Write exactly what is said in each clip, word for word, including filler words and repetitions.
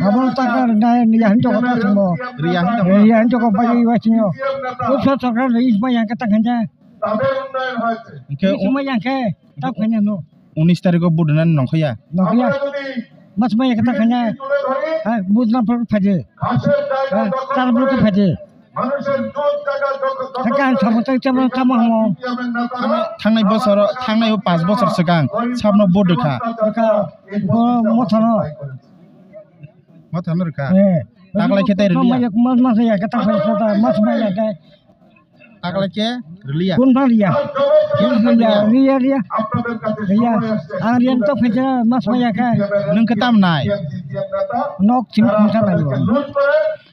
Abo taka rwnai, yahan joko ta simo. Riya hin tamo. Riya hin joko bai wa sinyo. Upsa sokra ri isma yang kata khanja. Hingke u- Isma yang ke, tap khanja no. Unis tariko budna nongkhoya. Nongkhoya. Mas ma yang kata khanja. Ha, budna pur phaje. Ha, tar pur phaje. Hingke ang samung tang tamo tamo hamo. Thangnai, thangnai bosoro, thangnai o pas bosor swkang sabno budukha. Ka, bo mothano. Mothano rwkha. Eh. Taklai khe tei rwliya. Mas, mas ya khe taklai khe ta, mas ma ya khe. Taklai khe rwliya. Kun ba riya. Kun ba riya. Riya, riya, riya. Riya. Ang riya to phaisa mas ma ya khe. Nwng khe tam nai? Nok chim khungsa nai bo.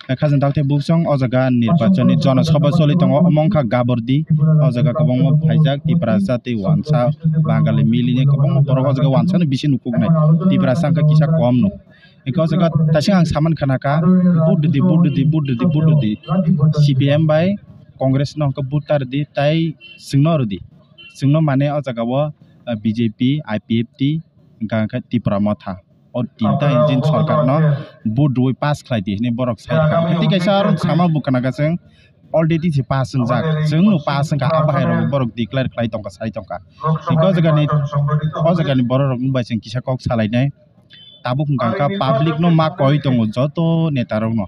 Khajang dakte buksong o jaga nirbachoni jonosabha choli tongo, omo wngkha Gabordi. O jaga kwbangma phaijak Tiprasa tei wansa Bangali miline kwbangma borok o jaga wansano bisi nukuknai. Tiprasa wngkha kisa kom no. Hingke o jaga taising ang saman khana kha, vote rwdi, vote rwdi, vote rwdi, vote rwdi. C P M bai Congress no hingke vote ta rwdi, tai chwngno rwdi. Chwngno mane o jaga o, ah, B J P, I P F T, hingka hingke Tipra Motha. O tinta engine sorkar no vote rwui pass khlai di hinui borok sai kha. Tei kaisa aro sama bo khana kha chwng, already se pass wngjak, chwng no pass wngkha, abo hai rok borok declare khlai tongkha, sai tongkha. Hingke o jaga ni, o jaga ni borok rok bai chwng kisa kok salainai. Tabuk hwnkha kha public no ma koi tongo joto neta rok no.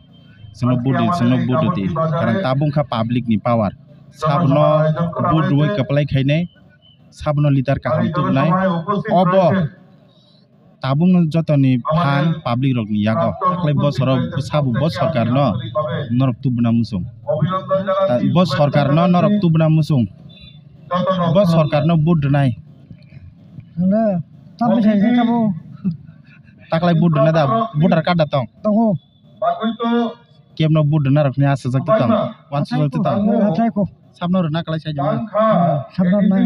Chwngno vote di, chwngno vote di. Karon tabuk wngkha public ni power. Sabno vote rwui kwplai khainai, sabno leader kaham tubunai. Obo tabuk no joto ni phan public rok ni yago. Taklai bosoro sabo bo sorkar no norok tubuna muchung. Ta-, bo sorkar no norok tubuna muchung. Bo sorkar no vote rwnai. Hwnle, tamo sai khe tamo. Taklai vote rwna da, voter card da tong? Tongo. Kebno vote rwna rokni asajak da tong? Wansajak da tong? Achaiko. Sabno rwna klai saijama? Sabno rwna.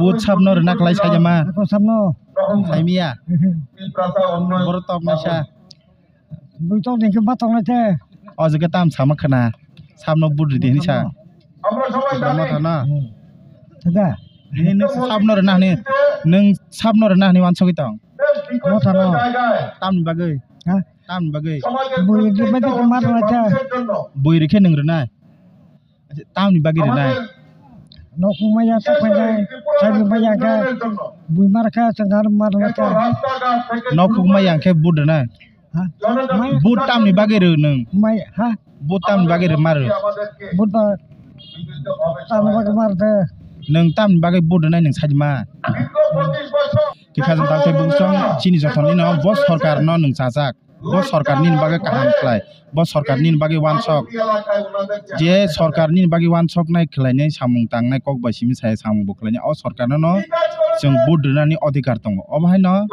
Vote sabno rwna klai saijama? Ako sabno. Saimiya? Boro tok naisa. Bui tok dengke ba tok naite. O jaga tam sama khna. Sabno vote rwdi hinwi sa. Tamo thana. Thada. Nini nwng sabno rwna hwnwi, nwng sabno rwna hwnwi wansugwi tong? Mo thano. Tamni bagwi? Ha? Tamni bagwi? Bui rwdi bai de mar rwna cha. Bui rwkhe nwng rwnai? Tamni bagwi rwnai? Nokung maya tokphainai, saimung maya khe, bui mar khe, chwng mar rwna cha. Nokung maya khe vote rwnai? Ha? Mai- Vote tamni bagwi rw nwng? Mai, ha? Vote tamni bagwi rw ma rw? Vote ba, tamni bagwi ma rw de. Nwng tamni bagwi vote rwnai nwng saima? Kisa jang tak tei bungsong chini jothoni no bo sorkar no nwng chajak. Bo sorkar nini bagwi kaham khlai. Bo sorkar nini bagwi wansok. Je sorkar nini bagwi wansok nai khlainai samung tangnai kok bai simi saya samung bo khlainai. O sorkar no no chwng vote rwnani adhikar tongo. Obo hai no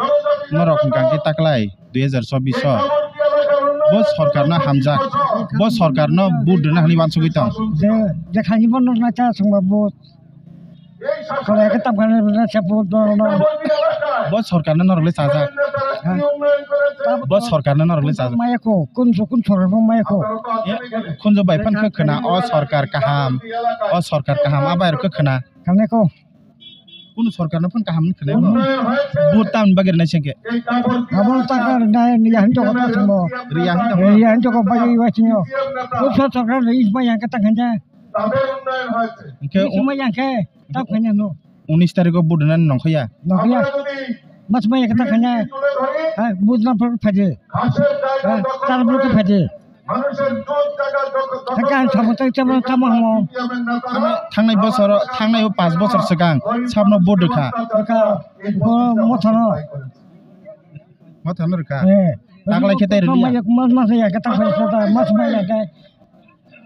norok hwnkha khe taklai. Dui hazar chobbish o bo sorkarno hamjak, bo sorkarno vote rwna hwnwi wansugwi tong. Je, je khaini bono nacha chwngba vote. Kholai khe tam khaini nacha vote no, no. Bo sorkarno norok le chajak. Ha? Bo sorkarno norok le chajak. Maya ko, kun so, kun sorkar bo maya ko. Khunju bai phan khe khna, o sorkar kaham, o sorkar kaham, a bai rok khe khna. Khanai ko. Kunu sorkarno phone kaham ni khlai bo. Vote tamni bagwi rwnai sengkhe. Abo taka rwnai, ya hin joko ta simo. Riya hin tamo. Riya hin joko bai wa simo. Upsa sorkar ri isma yang kata khanja. Hingke isma yang khe, tap khanja no. Unis tariko vote rwnani nongkhoya. Nongkhoya. Mas ma yang kata khanja. Ha, vote na phaje. Ha, tar vote phaje. Hake ang samung tang tamo, tamo hamo. Thangnai, thangnai bosoro, thangnai o panch bosor swkang sabno vote rwkha. Rwkha, bo mothano. Mothano rwkha. Eh. Taklai khe tei rwliya? Mas, mas ya khe taklai khe ta, mas ma ya khe.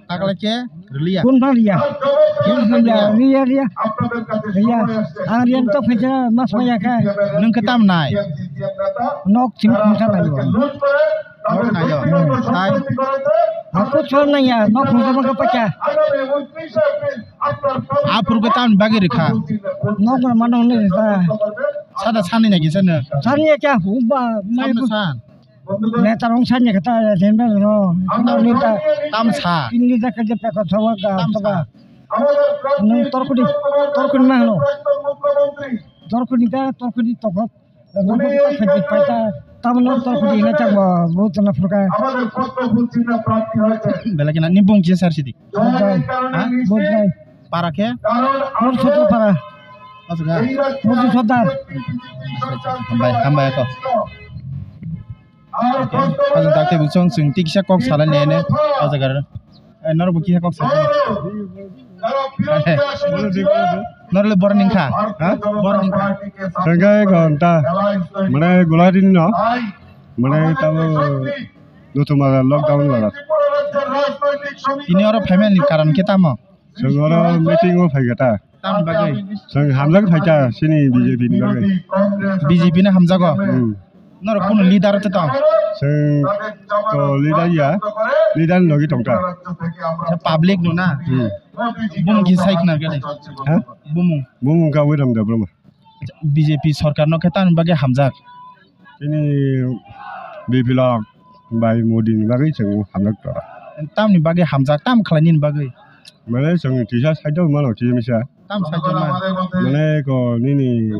Taklai khe rwliya? Kun ba riya? Kun ba riya? Riya, riya. Riya. Ang riya to phaisa mas ma ya khe. Nwng khe tam nai? Nok chim khungsa nai bo. Nok nayo. Tai. Aku chon na ya, nok khung sama ka pacha. Apur ke tam bagi rikha. Nok na mano ne ta. Sada sani na gisa na. Sani ya kya? Uba, mai. Sam na san. Ne tarong sani kata ya, jembe no. Tam sa. Ini ta kaje pe ko thawa ga. Tam sa. Nung torkudi, torkudi ma no. Torkudi ta, torkudi tokot. Nung ta khadi paita. Tamno tor khudi ina chakbo, bo tana phurka. Belai kheno ni bung kisa sar sidi. Bujai. Ha? Bujai. Para khe? Mur soto para. Achaga. Mur soto sodar. Hambai, hambai ako. Hajang dakte buchung chwng tiksa kok salai nene. Achaga. Eh, norok bo kisa kok sa. Norok le borok ningkha? Ha? Borok ningkha? Sengke gonta. Mane Gulahati no. Mane tamo nutuma lockdown wala. Ini oro phaimani karon khe tamo? Seng oro meeting o phaikha ta. Tamni bagwi? Chwng hamjak phaikha chini B J P ni bagwi. B J P no hamjago? Hmm. Norok kunu leader te tong? Chwng to leader ya, leader ni logi tongkha. Sa public no na? Hmm. Bumung kisa sai khna khe? Ha? Bumung. Bumung ka Wiram Debbarma. B J P sorkar no khe tamni bagwi hamjak? Chini Biplab bai Modi ni bagwi chwng hamjak tora. Tamni bagwi hamjak, tam khlai nini bagwi? Mane chwng kisa side o mano kisa misa. Tam side o man? Mane ko nini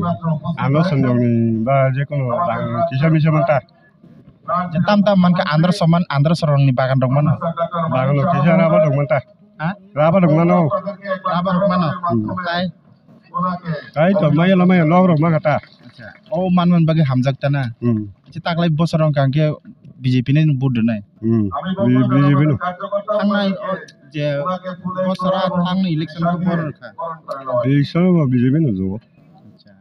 Andhra Sonjog ni ba je kono rang kisa misa man ta. Je tam tam man kha Andhra Soman, Andhra Sorong ni bagan rok mano. Bagan rok kisa raba rok man ta. Ha? Raba rok mano. Raba rok mano. Hmm. Tai? Tai to maya la maya log rok ma kha ta. Acha. O man man bagwi hamjak ta na. Hmm. Acha taklai bosor rok hwnkha khe B J P ni vote rwnai. Hmm. B J P no. Thangnai o je bosor a thangnai election khe bor rwkha. Election bo B J P no jogo. Acha.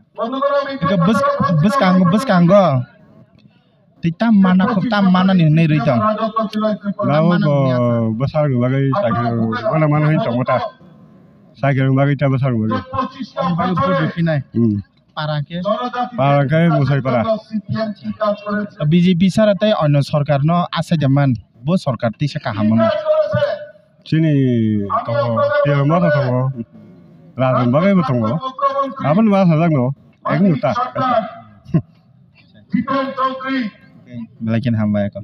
Eka bwsk-, bwskango, bwskango. Tei tam mana, tam mana ni hinwi rwi tong. Tam mana ni hinwi asa. Nabo bo bwsarokni bagwi cycle mana mana hinwi tongma ta. Cycle ni bagwi ta bwsarokni bagwi. Ang bagwi vote rwphinai. Hmm. Para khe? Para khe Musai para. B J P sara tei onyo sorkar no asai da man. Bo sorkar tisa kaham wngma. Chini tongo, T R M tongo, Rajan bagwi bo tongo. Aboni ma sajak no, ek minute ta. Belai khe hambai ako.